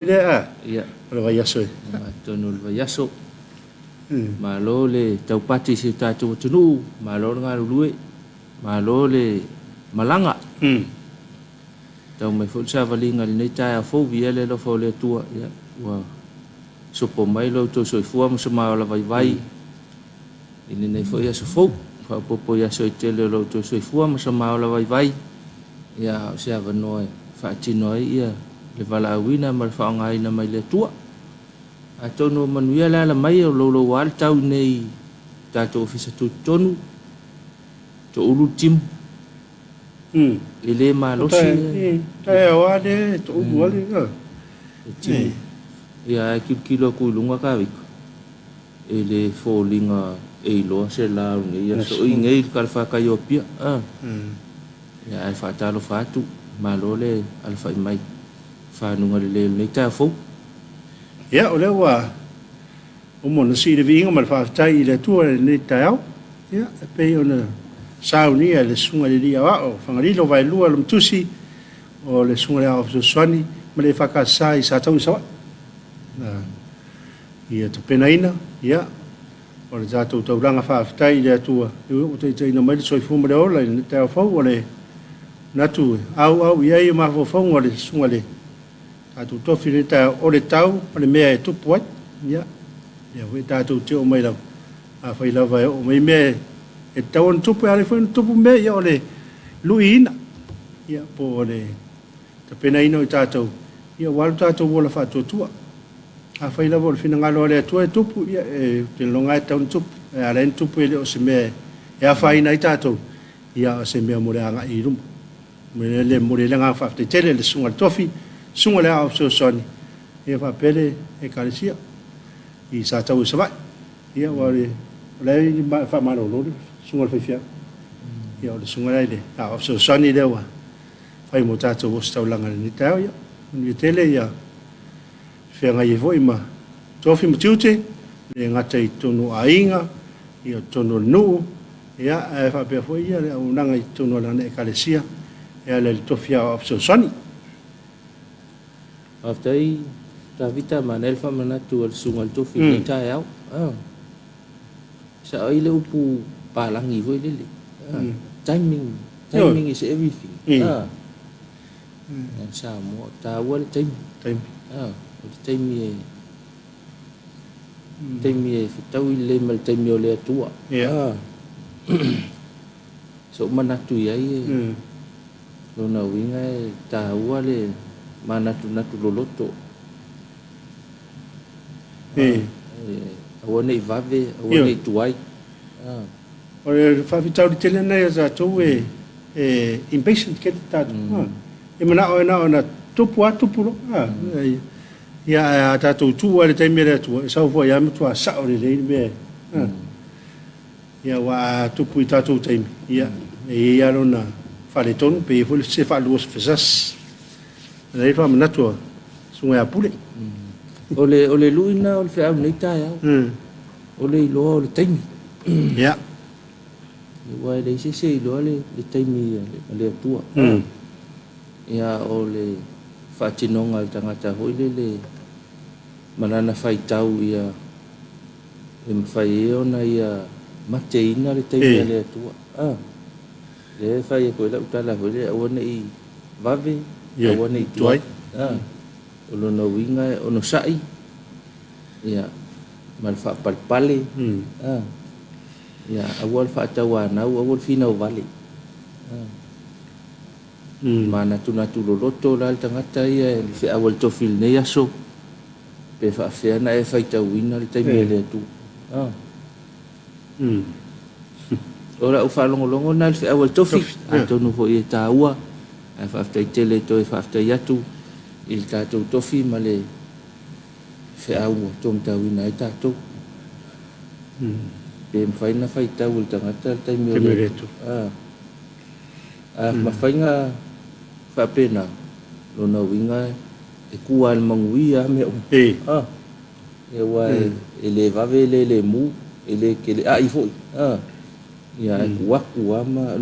Lea, o le vaiaso e. Atonu o le vaiaso. Malo le taupati i si o tatou atunuu, malo le galulue, malo le malaga. Tau mai foi le savaliga i lenei taeao fou, viia le alofa o le Atua, ia, ua sopo mai lo outou soifua ma so ma ola vaivai i lenei foi aso fou. Faaopoopo i aso e tele o lo outou soifua ma so ma ola vaivai, ia, o se avanoa e faatino ai ia le valaauina ma le faaaogaina mai le Atua. Atonu o manuia le ala mai o louloua le tau i nei tatou ofisa tutotonu, toulu le timu, e le malosi Taeao lava lea e toulu lava le le timu. Ia ae tilotilo atu i luga Tavita, e le foliga e iloa se la o lenei aso i nei i le talafatai o Apia. Ia ae faatalofa atu, malo le alafai mai fanuga lelei o lenei taeao fou. Ia, o lea ua uma ona sii le viiga ma le faafetai i le Atua i lenei taeao. Ia, e pei ona saunia e le Susuga i le Alii Aoao Fagalilo Vaelua Lumatusi, o le Susuga i le Aoao Fesoasoani ma le EFKS i Sataua i Savaii. Ia tapenaina, ia, o le tatou taulaga faafetai i le Atua, ua taitaiina mai le soifua ma le ola i lenei taeao fou. O le manatu e auau i ai mafaufauga o le Susuga i le tatou tofi i lenei taeao, o le tau ma le mea e tupu ai. Ia, lea foi tatou te oo mai lava, afai lava e oo mai mea e tatau ona tupu, e ala foi ona tupu mea, ia o le luiina, ia po o le tapenaina o i tatou, ia ua alu tatou ola faatuatua. Afai lava o le finagalo o le Atua e tupu, ia e te lagona e tatau ona tupu. E ala ona tupu e le o se mea e afaina ai tatou, ia o se mea mo le agai i luma. Le momoli ai le agaga faafetai tele i le Susuga i le Tofi, Susuga i le Aoao Fesoasoani, ia faapea le Ekalesia i Sataua i Savaii. Ia ua o la e faamalolo le Susuga i le Faifeau. Ia o le Susuga la i le Aoao Fesoasoani lea ua fai mo tatou ositaulaga i lenei taeao. Ia, manuia tele ia feagai ai foi ma tofi ma tiute, le gata i totonu o aiga, ia totonu o le nuu, ia ae faapea foi ia le auaunaga i totonu o lana Ekalesia e ala i le tofi Aoao Fesoasoani. Faafetai Tavita, manaia le faamanatu a le Susuga i le Tofi i lenei taeao. Sao ai le upu palagi foi lele. Timing, timing is everything. Samoa, taua le taimi. O le taimi e taimi e fetaui lelei ma le taimi o le Atua. So'u manatu i ai e lona uiga e taua le manatunatu loloto. Aua nei vave, aua nei tuai. O le faafitauli tele lena ia tatou e impatient tele tatou. E manao e na ona tupu lava tupu loa. Ia ae a tatou tuu lava i le taimi a le Atua, e sau foi lava matua sao lelei le mea. Ia aua a tupu i tatou taimi, ia e i ai lava lona faaletonu, pe i ai foi se faalua fesasi. E i ai le faamanatu a Susuga ia Pule. O le lui lena o le feau i lenei taeao. O le iloa o le taimi. Ia. Aua e leai se isi e iloa le taimi a le Atua. Ia o le faatinoga a le tagata foi lele ma lana faitau ia e mafai ai ona ia mateina le taimi a le Atua. Lea e fai atu ai lau tala foi lea, aua ne i vave, aua ne i tuai. O lona uiga e onosai, ia, ma le faapalepale, ia, aua le faatauanau, aua le finau vale. Manatunatu loloto la le tagata ia e le feau a le tofi i lenei aso, pe faafefea ona e faitauina le taimi a le Atua. O lau faalogologo lena i le feau a le tofi, atonu foi e taua, ae faafetai tele toe faafetai atu i le tatou tofi ma le feau ua taumatauina ai tatou. Pe mafai ona faitau e le tagata le taimi o le Atua. A mafai ona faapena, lona uiga e tu lava i le manuia mea uma. Aua e le vave, e le lemu, e le keleai foi. Ia ae tuu atu lava ma...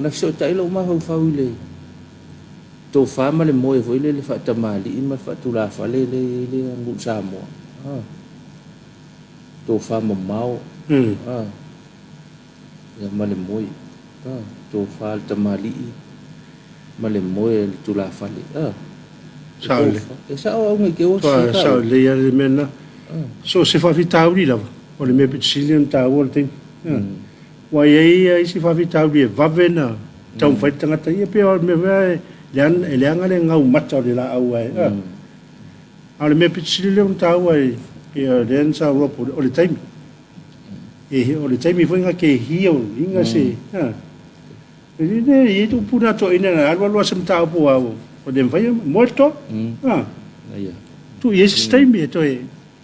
Na fesootai lou mafaufau i le tofa ma le moe foi lele faatamalii ma le faatulafale lea e i ai le aganuu Samoa. Tofa mamao ia ma le moe. Tofa a le tamalii ma le moe a le tulafale. Sao lelei. E sao au nei te ua sese taua. Sao lelei lava le mea lena. So o se faafitauli lava, o le mea pito sili ona taua le taimi. Ua i ai isi faafitauli e vave ona taumafai le tagata ia pei o le mea foi lea e leaga le gaumata o le laau ae a o le mea pito sili lea ona taua e pei o lea na saunoa Pule, o le taimi. E, o le taimi foi na te hia o inga se e le i tu puna to ina na alu alu se mataupu au o le mafai moe le toa. Tu i ai se taimi e toe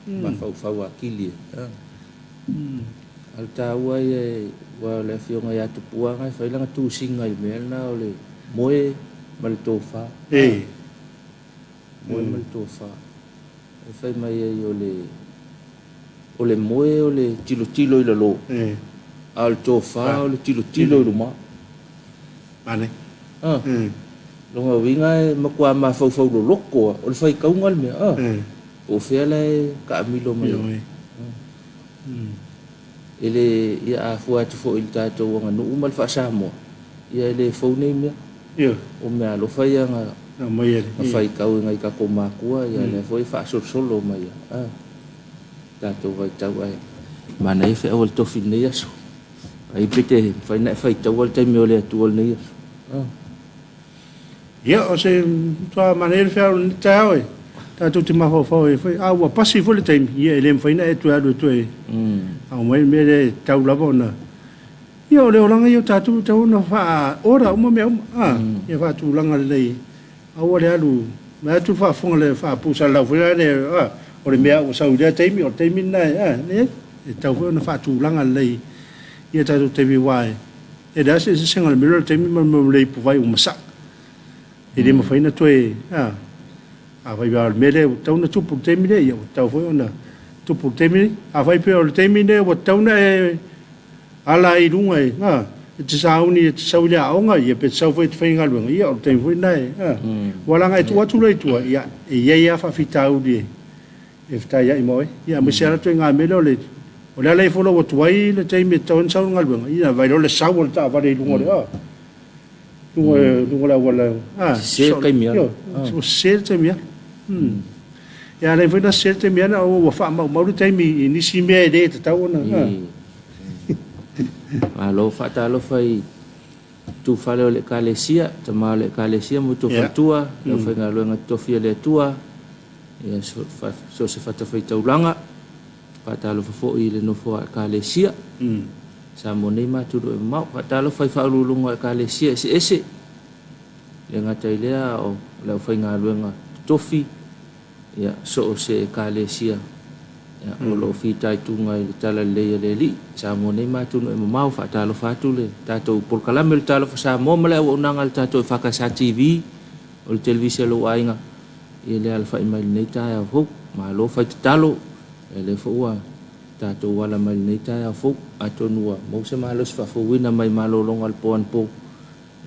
mafaufau atili. A o le taua ia aua o le afioga ia Tupuaga e fai lana tusiga i le mea lena o le moe ma le tofa. Moe ma le tofa. E fai mai ai o le o le moe o le tilotilo i lalo, a o le tofa o le tilotilo i luma. Manaia. Lona uiga e matua mafaufau loloto lava, o le faitauga le mea. Po o fea la e taamilo mai ai. E le, ia a fua atu foi i le tatou aganuu ma le faa-Samoa, ia e le fou nei mea. O mea alofa ia na faitau e nai tatou matua, ia lea foi e faasolosolo mai lava tatou vaitau ae manaia feau a le tofi i lenei aso. Ai pe te mafai ona e faitaua le taimi o le Atua i lenei aso. Ia, o se matua manaia le feau i lenei taeao e tatou te mafaufau ai foi. A ua pasi foi le taimi, ia e le mafai ona e toe alu e toe aumai le mea lea e tatau lava ona... Ia, o le olaga ia o tatou e tatau ona faa-order uma mea uma. Ia faatulaga lelei, aua le alu, vaeatu le faafofoga le faapusalalau foi lea, o le mea ua sau i lea taimi, o le taimi lena e, leai, e tatau foi ona faatulaga lelei ia tatou taimi aua e leai se eseesega o le mea lea o le taimi ma le mea o le ipuvai ua masaa. E le mafai ona toe, afai o le mea lea ua tatau ona tupu i le taimi lea, ia ua tatau foi ona tupu i le taimi lea. Afai pea o le taimi lea ua tatau ona e ala ai i luga e, e te sauni e te sau i le aoga, ia pe te sau foi e te faigaluega, ia o le taimi foi lena e, aua leaga e tuu atu loa i tua, ia e i ai lava faafitauli e fetaiai ma oe. Ia aemaise lava le ituaiga mea lea o le o le ala ifo loa ua tuai le taimi e tatau ai ona sau i le galuega, ia vaai loa le sau o le taavale i luga o le luga o le auala. Sese le taimi alu. Ua sese le taimi alu. Ia ala ai foi ona sese le taimi alu, ua faamaumau le taimi i nisi mea e le tatau ona. Malo faatalofa i tufale o le Ekalesia, tama o le Ekalesia ma outou faletua, le aufaigaluega totofi a le Atua, ia so o se fatafaitaulaga. Faatalofa foi i le nofo a Ekalesia, Samoa nei ma atunuu e mamao. Faatalofa i faauluuluga o Ekalesia eseese, e le gata i lea o le aufaigaluega totofi, ia, so o se Ekalesia, ia, o lo o fitaituga i le talalelei a le Alii, Samoa nei ma atunuu e mamao. Faatalofa atu le tatou polokalame o le Talofa Samoa ma le auaunaga a le tatou EFKS TV, o le televise a lou aiga, ia le alafai mai i lenei taeao fou. Malo fai tatalo, ia lea foi ua tatou ala mai i lenei taeao fou. Atonu ua maua se malosi faafouina mai malologa o le po anapo,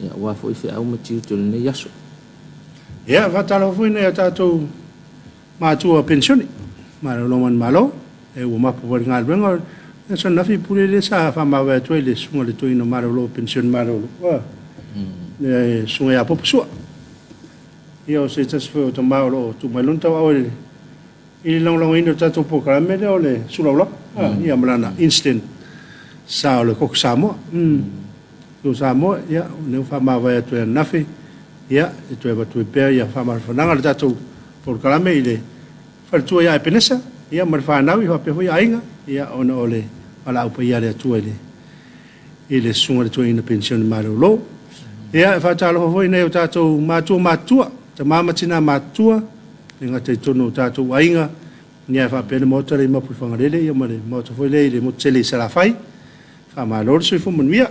ia aua foi feau ma tiute o lenei aso. Ia, faatalofa foi nai a tatou matua penisione, malolo manumalo, e ua mapu foi i le galuega o le aso ananafi pule lea sa faamavae atu ai le susuga i le toeaina malolo penisione malolo, le susuga ia Popo Sua. Ia, o se tasi foi o tama o lo o tuu mai lona tauau i le lagolagoina o le tatou polokalame lea o le Sulaulau, ia ma lana instant sa o le Koko Samoa. Koko Samoa, ia, o lea ua faamavae atu ai ananafi, ia, e toe avatu ai pea ia faamafanafanaga le tatou polokalame i le faletua ia Epenesa, ia, ma le fanau, ia faapea foi aiga, ia, ona o le valaau paia a le Atua i le susuga i le toeaina penisione malolo. Ia, e faatalofa foi i nai o tatou matua matutua, tama ma tina matutua, e gata i totonu o tatou aiga, ia, e faapea le maota lea i Mapuifagalele, ia, ma le maota foi lea i le motu tele i Salafai. Faamalo le soifua manuia.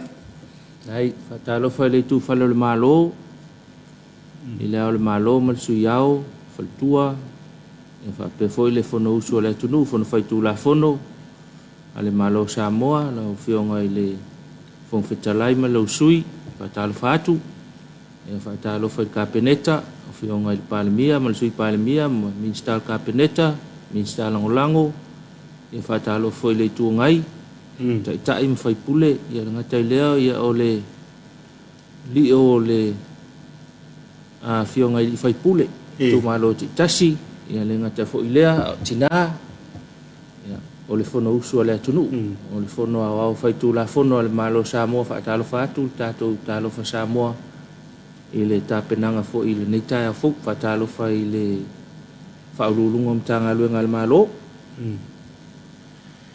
Ai, faatalofa i le itufale o le Malo, i le Ao o le Malo ma le Sui Ao, faletua, ia faapea foi le Fonousu a le atunuu, Fono Faitulafono a le Malo o Samoa, lau Afioga i le Fofoga Fetalai ma lou sui, faatalofa atu. Ia faatalofa i le Kapeneta, Afioga i le Palemia ma le Sui Palemia ma Minisita o le Kapeneta, Minisita Lagolago, ia faatalofa foi i le Itu Agai, Taitai ma Faipule, ia le gata i lea ia o le lio o le Afioga i Faipule, itumalo taitasi, ia le gata foi i lea o tina, ia, o le Fonousu a le atunuu, o le Fono Aoao Faitulafono a le Malo o Samoa. Faatalofa atu le tatou Talofa Samoa i le tapenaga foi i lenei taeao fou. Faatalofa i le Faauluuluga o Matagaluega a le Malo.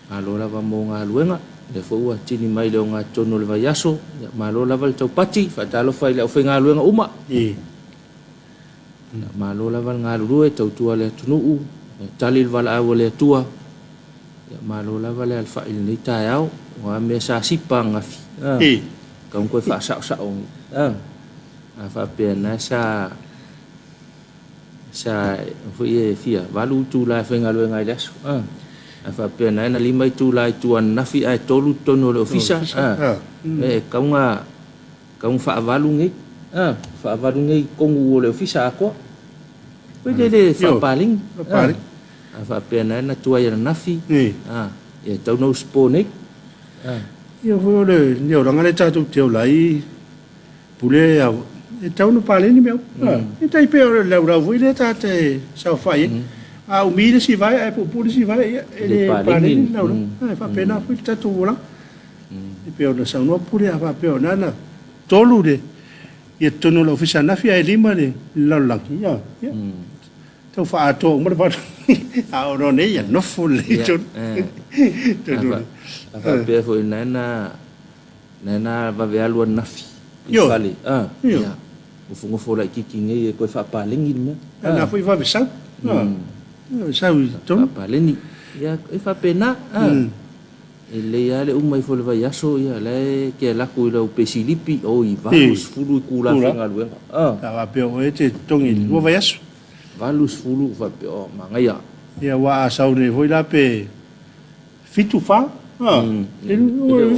Malo lava mo galuega, lea foi ua tini mai le ogatotonu o le vaiaso. Ia, malo lava le taupati. Faatalofa i le aufaigaluega uma. Ia, malo lava le galulue, tautua le atunuu, tali le valaau a le Atua. Ia, malo lava le alafai i lenei taeao. Ua mea sa sipa ananafi. Tau toe faasaosao. A faapea na sa foi e fia 8 itula e faigaluega ai le aso. A faapea na na 5 itula i tua ananafi ae 3 totonu o le ofisa. E kauga faavalu nei. Faavalu nei tonu o le ofisa atoa. Koe le faapalegi. A faapea na na tuai ananafi. Ia tau na usipo nei. Ia foi o le olaga le tatou te ola ai pule au e tau no paleni mea. E tai pe o le laulau foi le tate saofai ai. A umi le si vai ai pupu le si vai ia e le paleni laulau. E faapena foi le tatou olaga. E pei ona saunoa pule a faapea o nana 3 le ia totonu o le ofisa ananafi ae 5 le lalolagi. Ia tau faaatoa uma le valu. A o nei ia nofo le tonu. A faapea foi na vave alu ananafi i fale. Ia gofogofo laitiiti nei e toe faapaleni le mea. Na foi vave sau. Sau i tonu. Faapaleni. Ia e faapena. E lei lava le uma ifo le vaiaso, ia la e te alaku i lau pesilipi o i 80 itula faigaluega. Ta faapea o e te totogi i le 2 vaiaso. 80 faapea o manaia. Ia ua a sau nei foi la pe 7 4.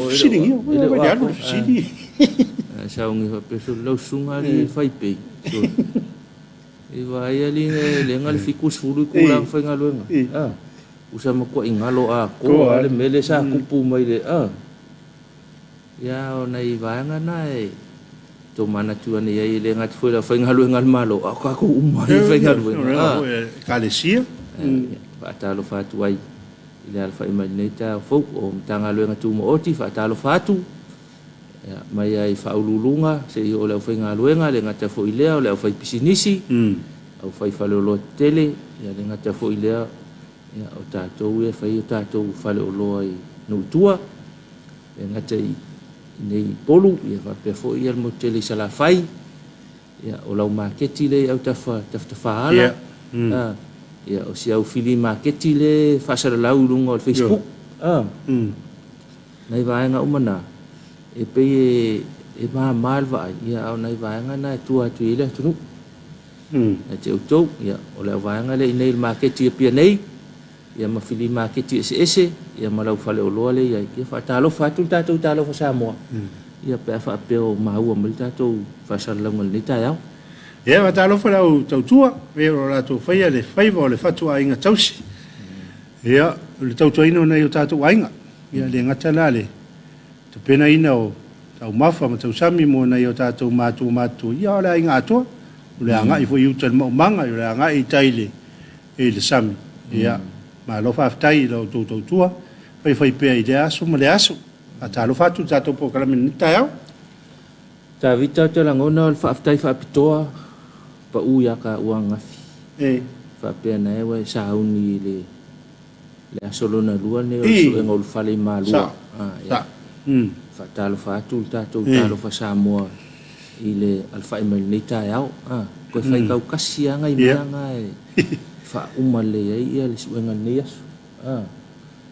Fesiligia, ua le alu le fesili. Sau ni faapea so lau susuga ali fai pei. E vaai ali le lenga le 70 itula faigaluega. Usa matua ingalo a koa le mele sa kupu mai le Ia o nai vaega na e tō manatu ane ai le ngati foi la faigaluega le Malo a ka ko uma i faigaluega. Ekalesia. Faatalofa atu ai i le alafai mai lenei taeao fou o Matagaluega Tumaoti. Faatalofa atu mai ai faauluuluga seia oo le aufaigaluega, le gata foi lea o le aufaipisinisi, aufaifaleoloa tetele, ia le gata foi lea o tatou ia fai o tatou faleoloa i nuu i tua, le gata i nei Upolu, ia faapea foi ia le motu tele i Salafai, ia o lau maketi le au tafatafaala, ia o si au fili maketi le faasalalau i luga o le Facebook. Nai vaega uma na e pei e mamā le vaai, ia a o nai vaega na e tua atu i le atunuu. E te outou, ia o le au vaega le i nei le maketi e pia nei, ia ma fili maketi eseese, ia ma lau faleoloa le iai. Ia faatalofa atu le tatou Talofa Samoa. Ia pe a faapea o maua mai le tatou faasalalauga i lenei taeao. Ia faatalofa lau tautua, ia o latou faia le faiva o le fatuaiga tausi. Ia o le tautuaina o nai o tatou aiga. Ia le gata la le tapenaina o taumafa ma tausami mo nai o tatou matua matua. Ia o le aiga atoa, o le agai foi i uta le maumaga, o le agai i tai i le sami. Ia malo faafetai i lau outou tautua, faifai pea i le aso ma le aso. Faatalofa atu le tatou polokalame i lenei taeao. Tavita o te lagona o le faafetai faapitoa pau ia ka ua ananafi. Faapea na e ua e sauni i le aso lona lua nei o le suega o le fale i Malua. Sa. Faatalofa atu le tatou Talofa Samoa i le alafai mai lenei taeao. Koe fai kaukasi anga i mea nga e faauma lelei ai ia le suega lenei aso.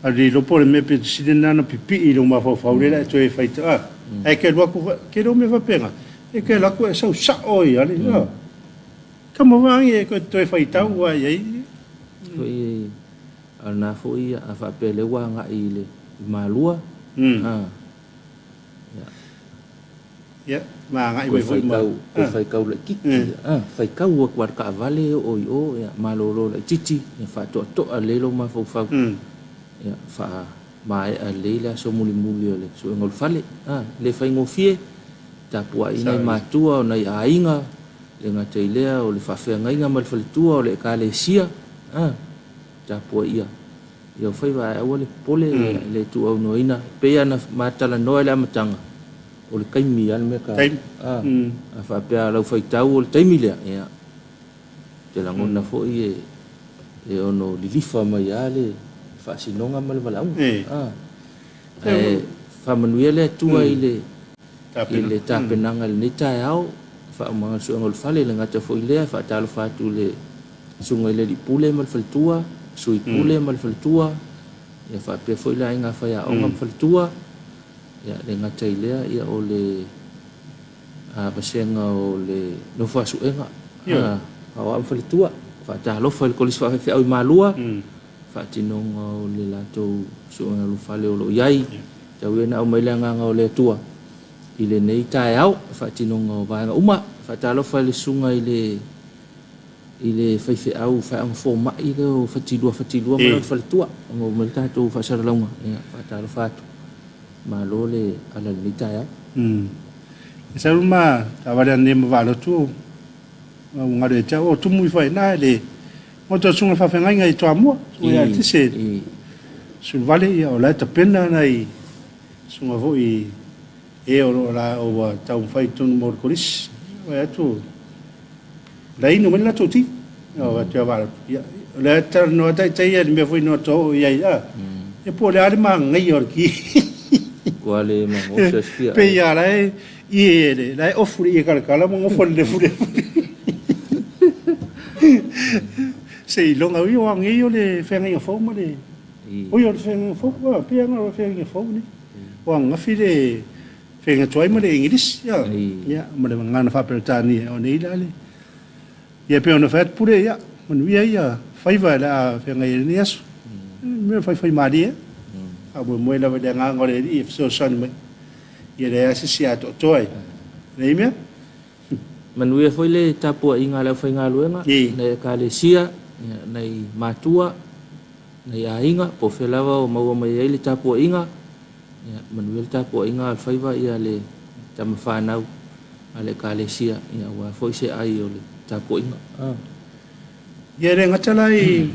Ali lopo le mea pe sile nana pipi i lo mafaufau le la e toe fai ta. Ai ke luaku ke lo me fapenga. E ke laku e sau sao i ali. Ka mo vangi e koe toe fai tau ai ai. Foi na foi a faapea le ua agai i le Malua. Ia, ma agai mai foi ma. Toe faitau laitiiti, faitau atu lava i le taavale oo i o, ia, malolo laitiiti, ia faatoatoa lelei lou mafaufau, ia, faamaea lelei le aso mulimuli o le suega o le fale. E le faigofie, tapuai nai matua o nai aiga, e le gata i lea o le faafeagaiga ma le faletua o le ekalesia, tapuaia ia faiva ae aua le popole, e le tuuaunoaina. E pei lava ona ma talanoa i le amataga, o le taimi lava le mea taua. A faapea lau faitau o le taimi lea, ia, te lagona foi e ono lilifa mai lava le faasinoga ma le valaauga. Ae faamanuia le Atua i le tapenaga i lenei taeao, faaumaga o le suega o le fale, le gata foi lea, faatalofa atu le susuga i le alii pule ma le faletua, sui pule ma le faletua, ia faapea foi le aiga faiaoga ma faletua, ia le gata i lea, ia o le vasega o le nofo a suega, aoao ma faletua, faatalofa i le kolisi faafefeau i Malua, faatinoga o le latou suega o le fale o lo o i ai, tau ia na aumai le agaga o le Atua i lenei taeao, faatinoga o vaega uma, faatalofa i le susuga i le faifeau faeaoga fomai lea o Fatilua Fatilua ma lona faletua, o maua mai le tatou faasalalauga, ia faatalofa atu, malo le ala i lenei taeao. E sau ma taavale ane ma vaalotu o ngalo e tau o tumu i fai na le o to susuga faafeagaiga i Toamua, susuga ia Tise Suluvale, ia o la e tapena nai susuga foi e o lo o la o ua taumafai tonu mo le kolisi. O atu la inu mai le latou ti. O atu ia vaalotu. Ia o le talanoa taitai ia le mea foi no to o iai a. E po le ale mangaia o le ki. Kua le mangosa sifia. Pe ia la e ie le la e ofu le ie kalakala mo ngofo le lefu lefu. Se i longa ui o angi o le whenga fau ma le ui o le whenga fau pe anga o le whenga fau ni. O angafi le whenga tuai ma le English ia. Ia ma le ngana whaperetani o nei la le. Ia pe ona whait pure ia manuia ia whaiva la whenga i ni aso. Me whai whai maria. A mo moe lava le nganga o le i fesoasoani mai. Ia le asisi a toatoa ai. Nei mea? Manuia foi le tapuaiga a le aufaigaluega, nai ekalesia, nai matua, nai aiga, po o fea lava o maua mai ai le tapuaiga, ia manuia le tapuaiga a le faiva ia le tama fanau a le ekalesia, ia aua foi se ai o le tapuaiga. Ia le gata la i